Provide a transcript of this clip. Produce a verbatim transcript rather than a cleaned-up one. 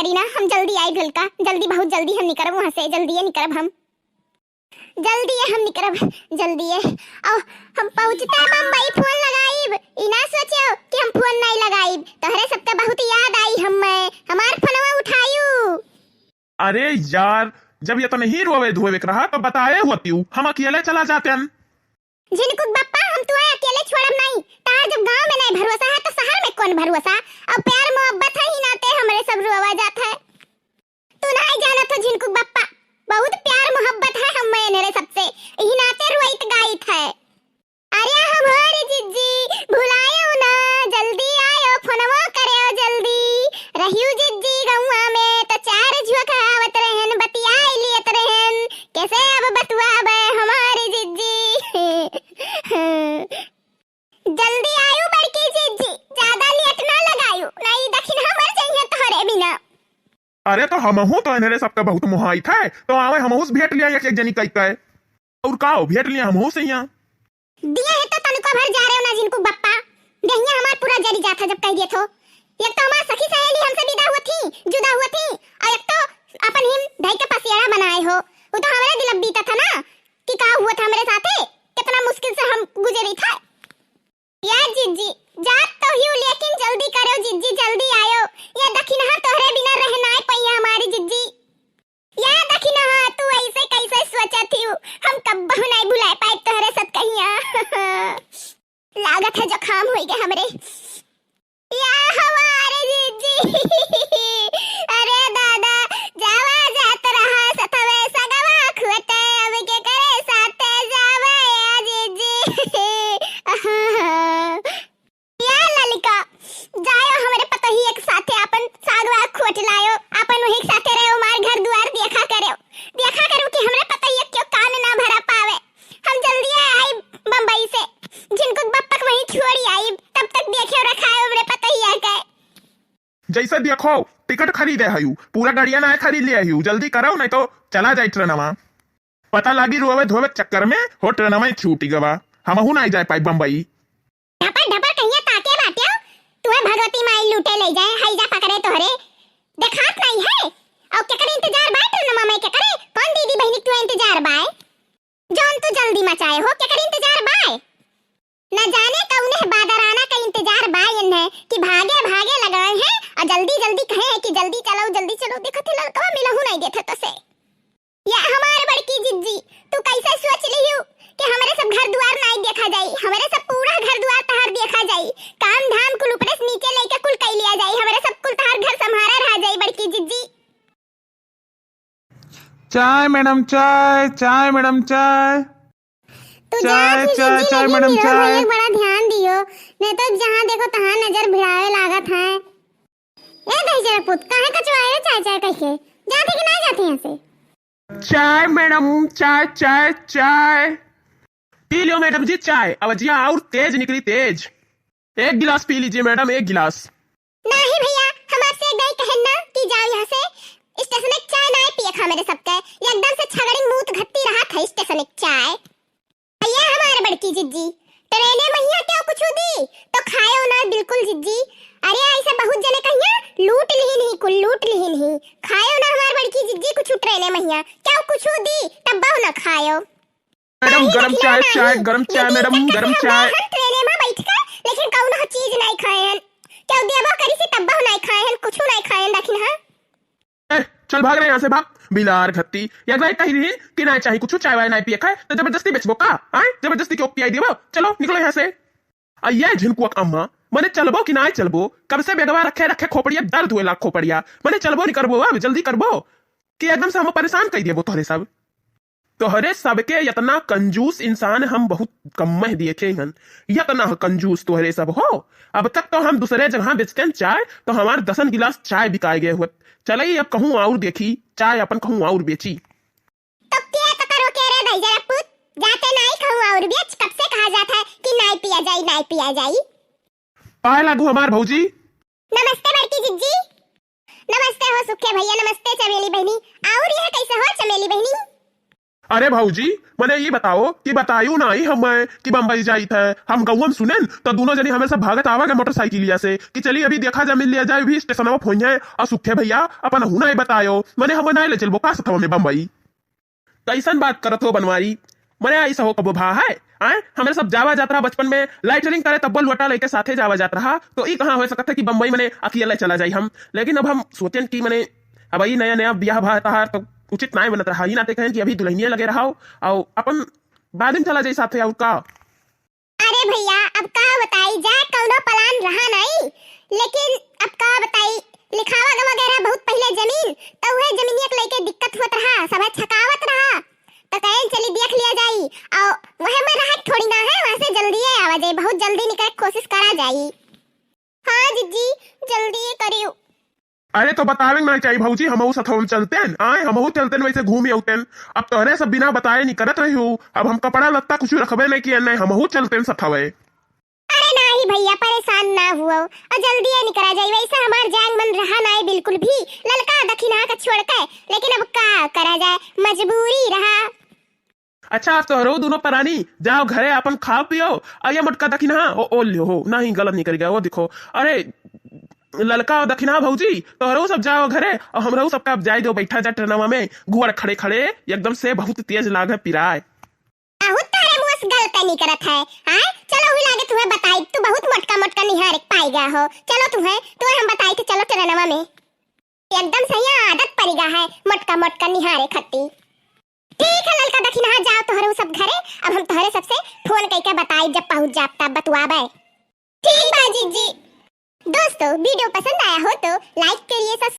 ई ना, हम जल्दी आइब ललका, जल्दी, बहुत जल्दी हम निकरब वहाँ से, जल्दी ये निकरब हम। जल्दी ये हम निकरब, जल्दी ये। और हम पहुँचते बम्बई फोन लगाइब, ई ना सोचेउ कि हम फोन नहीं लगाइब। तोहरे सबके बहुत याद आई हमें, हमार फोनवा उठायू। अरे यार, जब इतना ही रोवे धोवे के रहा तो बताए होतिउ, हम अकेले चला जाते हैं। झिनकुक बप्पा, हम तुहे अकेले छोड़ब नहीं। तार जब गाँव में नहीं भरोसा है तो शहर में कौन भरोसा? अब प्यार मोहब्बत है ही नाते हमरे सब रोवा जात है। तू नहीं जानत हो झिनकुक बप्पा, बहुत प्यार मोहब्बत है हम में इनरे सबसे, यही नाते रोइत गाइत है। अरे हमारी जिज्जी, भुलायो ना, जल्दी आयो, फोनवा करेओ जल्दी। रहियो जिज्जी गौवा में तो चार झुकावत रहन, बतियाई लियत रहन। कैसे अब बतुआबे हमारी जिज्जी? जल्दी आयो बड़की जिज्जी, ज्यादा लेट ना लगायो, नहीं दखिनहा मर जइहे तोहरे बिना। अरे तो हमहू तो इनरे सबके बहुत मोहाइत है, तो आवे हमहू से भेंट लिया एक, एक जनी कई कई। और का हो, भेंट लिया हमहू से यहाँ। दिया है तो तनिको भर जा रहे हो ना झिनकुक बप्पा, देहिया हमार पूरा जरी जात है जब कह दिए थो। एक तो हमार सखी सहेली हमसे विदा हुआ थी, जुदा हुआ थी, और एक तो अपन हिम धई के पसियाड़ा बनाए हो। वो तो हमारे दिल अब बीता था ना कि का हुआ था हमारे साथे, कितना मुश्किल से हम गुजरी था। या जिज्जी, जात तो हियो, लेकिन जल्दी करो जिज्जी, जल्दी आयो। या दखिनहा तोहरे बिना रह नाय पइया हमारी जिज्जी। या दखिनहा, तू ऐसे कैसे सोचत हियो? हम कब्बहु नाय भुलाए पाए तोहरे साथ कहिया। लागत है जुकाम होई गए हमरे। या हमारे जिज्जी। अरे दादा, जावा जात रहा सथवे सगवा खुअते, अब के करे साथे जावे या जिज्जी। या ललिका, जायो हमरे पतोहिया के साथे आपन सागवा खोट लायो, आपन वही के साथे रहो, हमार घर दुआर देखा करो, देखा करो कि हमरे पतोहिया क्यों कान ना भरा पावे। हम जल्दी आई बम्बई से, झिनकुक बप्पक वहीं छोड़ी आई, तब तक देखे रखा है हमरे पतोहिया के। जैसे देखो, टिकट खरीदे हयू, पूरा गड़िया ना खरीद ले हयू, जल्दी करो, नहीं तो चला जाई ट्रेनवा। पता लागी रोवे धोवे चक्कर में हो ट्रेनवा ही छूटी गवा, हमहू ना जाए पाई बम्बई। ढपर ढपर कहिया ताके बाट्यो, तुहे भगवती माई लूटे ले जाए, हैजा पकड़े तोहरे। देखात नहीं है? और केकर इंतजार बाय ट्रेनमा में, केकरे? कौन दीदी बहिनी के तुहे इंतजार बाय? जौन तू जल्दी मचाए हो, केकर इंतजार बाय? न जाने कौने बादराना का इंतजार बाय इन्हें कि भागे भागे लगाए हैं और जल्दी जल्दी कहे हैं कि जल्दी चलो, जल्दी चलो। देखत है लड़कवा मिलहू नहीं देत है तो से। या हमार बड़की जिज्जी, तू कैसे सोच लिहू कि हमरे सब घर दुआर नाई देखा जाई, हमरे सब पूरा घर दुआर तहार देखा जाई, काम धाम कुल ऊपरे से नीचे लेके कुल कई लिया जाई, हमरे सब कुल तहार घर संभारा रहा जाई बड़की जिज्जी। चाय मैडम, चाय, चाय मैडम, चाय। तू जा चाय, फिर चाय, जिज्जी, चाय लेकिन मैडम, निरहू चाय। भैया बड़ा ध्यान दियो, नहीं तो जहाँ देखो तहाँ नजर भिड़ावे लागत है। ए दहिजरा पूत, काहे कचवाए रे चाय चाय कह के? जाते कि ना जाते यहाँ से? चाय मैडम, चाय, चाय, चाय। पी लियो मैडम जी चाय, आवाजिया और तेज निकली, तेज। एक गिलास पी लीजिए मैडम, एक गिलास। नहीं भैया, हमार से एक दाई कहन ना कि जाओ यहाँ से, स्टेशन एक चाय ना पिए खा मेरे सबके, एकदम से छगड़ी मूत घट्टी रहा था स्टेशन एक चाय। भैया हमारे बड़की जिज्जी, ट्रेने महिया क्यों कुछ दी तो खायो ना बिल्कुल जिज्जी। अरे ऐसे बहुत जने कहिया लूट लिहिन ही कुल, लूट लिहिन ही। खायो ना हमारे बड़की जिज्जी कुछ ट्रेने महिया, क्यों कुछ दी तब बहु ना खायो। मैडम, नहीं गरम रखिया चाय, नहीं। चाय, गरम ये चाय, दिन मैडम, तक गरम कसे चाय। हम ट्रेने में बैठ कर, लेकिन कौनो चीज नहीं खाए हन। क्यों देबो करी से तब बहु नहीं खाए हन, कुछ नहीं खाए हन, लेकिन हाँ। ए, चल भाग रे यहाँ से, भाग। बिलार घत्ती, या दाई कही रही कि ना चाही कुछ चाय वाय ना पिए खाए, तो जबरदस्ती बेचबो का? आए, जबरदस्ती क्यों पियाई देबो? चलो, निकलो यहाँ से। आ ये झिनकुआ अम्मा, मने चलबो कि ना चलबो? कब से बेगवा रखे, रखे खोपड़िया दर्द हुए लाग खोपड़िया। मने चलबो नहीं करबो, अब जल्दी करबो कि एकदम से हम परेशान कर देबो तोहरे सब। तोहरे सबके इतना कंजूस इंसान हम बहुत कम में देखे हन। इतना कंजूस तोहरे सब हो। अब तक तो हम दूसरे जगह बेचते हैं चाय, तो हमार दसन गिलास चाय बिकाए गए हुए। चलई अब कहूँ और देखी, चाय अपन कहूँ और बेची। तो क्या तो करो के रे भाई जरा पूत, जाते नाई कहूँ और बेच, कब से कहा जाता है कि नाई पिया जाई, नाई पिया जाई। पाए लागू हमार भौजी। नमस्ते बड़की जिज्जी। नमस्ते हो सुखे भैया, नमस्ते चमेली बहनी। और यह कैसे हो चमेली बहनी? अरे भौजी, मने ई बताओ कि बतायू नाहीं हमें कि बम्बई जाइत है। हम गौवा में सुनेन तो दुनो जनी हमेशा भागत आवा के मोटरसाइकिलिया से कि चली अभी देखा जा, मिल लिया जाए, अभी स्टेशनवा फोन है और सुखे भैया अपन हूँ नाहीं बतायो, मने हमें नाहीं ले चलबो का सथवा में बम्बई? कैसन बात करत हो बनवारी? मने ऐसा हो कबो भा है? आए, हमरे सब जावा जात रहा बचपन में, लाइटरिंग करे तब्बो लोटा लेके साथे जावा जात रहा, तो ई कहाँ हो सकत है कि बम्बई मने अकेले चला जाई हम? लेकिन अब हम सोचेन कि मने अब ई नया नया ब्याह भा तहार तो उचित नाहीं बनत रहा, ई नाते कहेन कि अभी दुल्हनिया लगे रहा और अपन बाद में चला जाई साथे, और का? अरे भैया, अब का बताई, जाए कौनो प्लान रहा नाहीं, लेकिन अब का बताई, लिखावा गवा गए रहा बहुत पहिले जमीन, तो उहे जमीनिया के लेके दिक्कत होत रहा, सभे छकावत रहा, तो कहेन चली देख लिया जाई, और वह में रहा थोड़ी ना है, वहाँ से जल्दी आवा जाई, बहुत जल्दी निकले के कोशिश करा जाई। हाँ जिज्जी, जल्दी करियो। अरे तो बतावे में चाहिए भौजी, हमहू सथवा में चलतेन, आए हमहू चलतेन, वैसे घूम अउतेन। अब तोहरे सब बिना बताए निकरत रही हूँ, अब हम कपड़ा लत्ता कुछ रखबे नहीं किए, नहीं हमहू चलतेन सथवे। अरे नाही भैया, परेशान ना हुओ, और जल्दी ये निकरा जाई, वैसे हमार जाए मन रहा नाहीं बिल्कुल भी, ललका दखिनहा का छोड़ के, लेकिन अब का करा जाए, मजबूरी रहा। अच्छा, अब तोहरो दुनो परानी जाओ घरे, अपन खाओ पियो, और ये मोटका दखिनहा ओ, ओ लियो हो, नहीं गलत निकल गया, वो देखो, अरे ललका और दखिनहा भौजी, तोहरो सब जाओ घरे, और हमरो सबका अब जाए दो, बैठा जा ट्रेनवा में, गोड़ खड़े खड़े, एकदम से बहुत तेज लागे पिराए। बहुत तारे मुँह से गलतनी करत है, आय? चलो हुई लागे तुम्हें बताई, तू बहुत मोटका मोटका निहारे पाई गया हो, चलो तुम्हें, तुम्हें हम बताई थे, चलो ट्रेनवा में। एकदम सही आदत पड़ गया है मोटका मोटका निहारे खत्ती। ठीक है ललका दखिनहा, जाओ तोहरे सब घरे, अब हम तोहरे सबसे फोन करके बताई, जब पहुँच जाब तब बतवाबे। ठीक बा जिज्जी। दोस्तों, वीडियो पसंद आया हो तो लाइक करिए, सब्सक्राइब